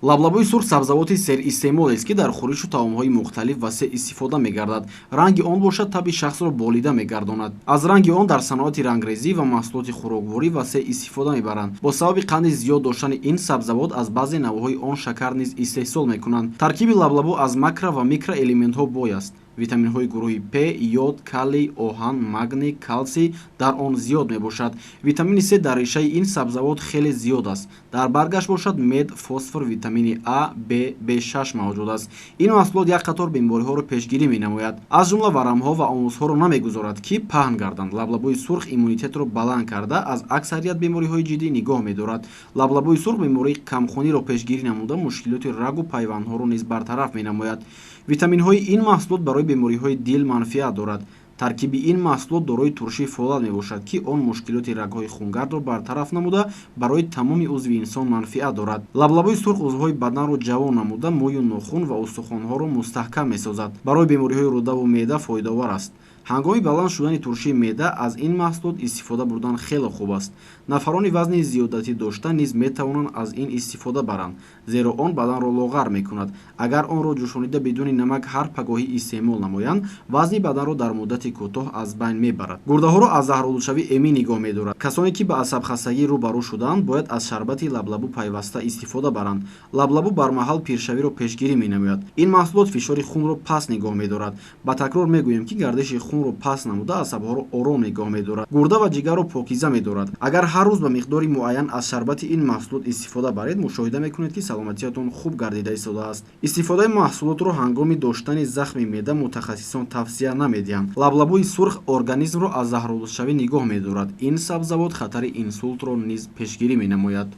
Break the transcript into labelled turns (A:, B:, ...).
A: Лаблабӯи сурх сабзавоти серистеъмолест, ки дар хӯришу таомҳои мухталиф васеъ истифода мегардад. Ранги он бошад, табъи шахсро болида мегардонад. Аз ранги он дар саноати рангрезӣ ва маҳсулоти хӯрокворӣ васеъ истифода мебаранд. Бо сабаби қанди зиёд доштани ин сабзавот, аз баъзе навъҳои он шакар низ истеҳсол мекунанд. Таркиби лаблабӯ аз макро ва микроэлементҳо бой аст. Витаминҳои гурӯҳи П, йод, калий, оҳан, магний, калсий дар он зиёд мебошад. Витамини С дар решаи ин сабзавот хеле зиёд аст. Дар баргаш бошад, мед, фосфор, витамини А, Б, Б6 мавҷуд аст. Ин маҳсулот як қатор бемориҳоро пешгирӣ менамояд, аз ҷумла варамҳо ва омосҳоро намегузорад, ки паҳн гарданд. Лаблабӯи сурх иммунитетро баланд карда, аз аксарият бемориҳои ҷиддӣ нигоҳ медорад. Лаблабӯи сурх бемории камхуниро пешгирӣ намуда, мушкилоти рагу пайвандҳоро низ бартараф менамояд. Витаминҳои ин маҳсулот барои бемориҳои дил манфиат дорад. Таркиби ин маҳсулот дорои туршии фолат мебошад, ки он мушкилоти рагҳои хунгардро бартараф намуда, барои тамоми узви инсон манфиат дорад. Лаблабӯи сурх узвҳои баданро ҷавон намуда, мӯю нохун ва устухонҳоро мустаҳкам месозад. Барои бемориҳои рӯдаву меъда фоидаовар аст. Ҳангоми баланд шудани туршии меъда аз ин маҳсулот истифода бурдан хеле хуб аст. Нафарони вазни зиёдатӣ дошта низ метавонанд аз ин истифода баранд, зеро он баданро лоғар мекунад. Агар онро ҷӯшонида, бидуни намак ҳар пагоҳӣ истеъмол намоянд, вазни баданро дар муддати кӯтоҳ аз байн мебарад. Гурдаҳоро аз заҳролудшавӣ эмин нигоҳ медорад. Касоне ки ба асабхастагӣ рӯ ба рӯ шудаанд, бояд аз шарбати лаблабӯ пайваста истифода баранд. Лаблабӯ бармаҳал пиршавиро пешгирӣ менамояд. Ин маҳсулот фишори хунро паст нигоҳ медорад. Ба такрор мегӯем, ки гардиши хунро паст намуда, асабҳоро ором нигоҳ медорад, гурда ва ҷигарро покиза медорад. Агар ҳар рӯз ба миқдори муайян аз шарбати ин маҳсулот истифода баред, мушоҳида мекунед, ки саломатиятон хуб гардида истодааст. Истифодаи маҳсулотро ҳангоми доштани захми меъда мутахассисон тавсия намедиҳанд. Лаблабӯи сурх организмро аз заҳролудшавӣ нигоҳ медорад. Ин сабзавот хатари инсултро низ пешгирӣ менамояд.